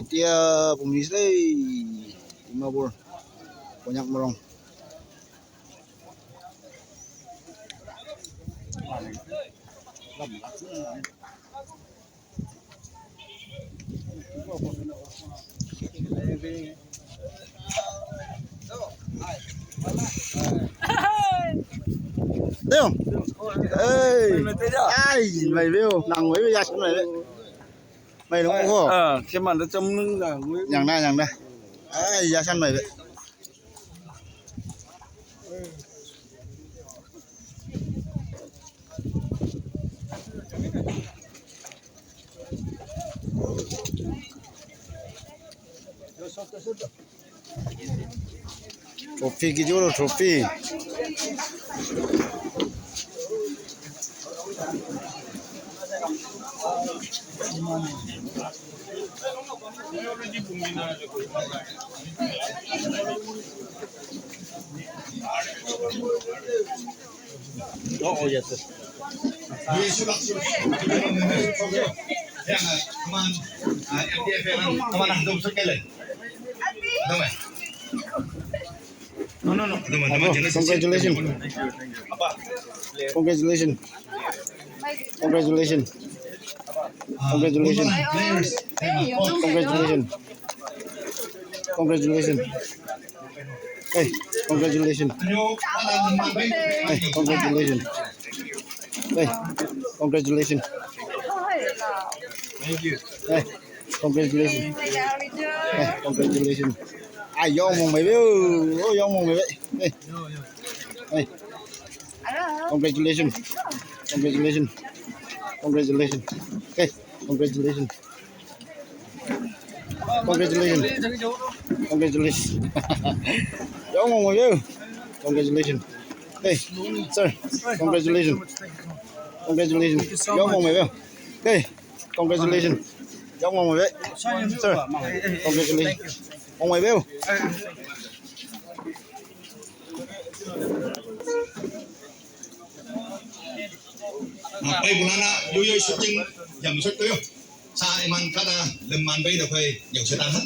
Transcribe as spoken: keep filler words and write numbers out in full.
Tia pungis lei, Dimapur, Konyak Morong. Teo. Hey. Ai, mai veo, nang mai veo, ya san mai veo. Mai nong ko. Ah, keman da chom nung da. Yang na, yang na. Ai, ya san mai veo. Trophy ki juro, trophy. Oh, oh, yes, yes. Come on, uh, M D F, come on, uh, don't forget it. Come on. No, no, no. Come on, come on. Congratulations. Congratulations. Congratulations. Congratulations. Congratulations. Congratulations. Hey, congratulations. Hey, congratulations. Hey, congratulations. Thank you. Hey, congratulations. Hey, congratulations. Ai, yong mong mai veo. Oh, yong mong mai veo. Hey. Hey. Congratulations. Congratulations. Congratulations. Hey, congratulations. Congratulations. Congratulations. Yong mong mai veo. Congratulations. Hey, sir. Congratulations. Congratulations. Yong mong mai veo. Hey, congratulations. Yong mong mai veo. Sir. Congratulations. Mong mai veo. Pai bulana yo yo shooting yam shot to yo. Sa iman kada lemman bai da kai yau shatan ha.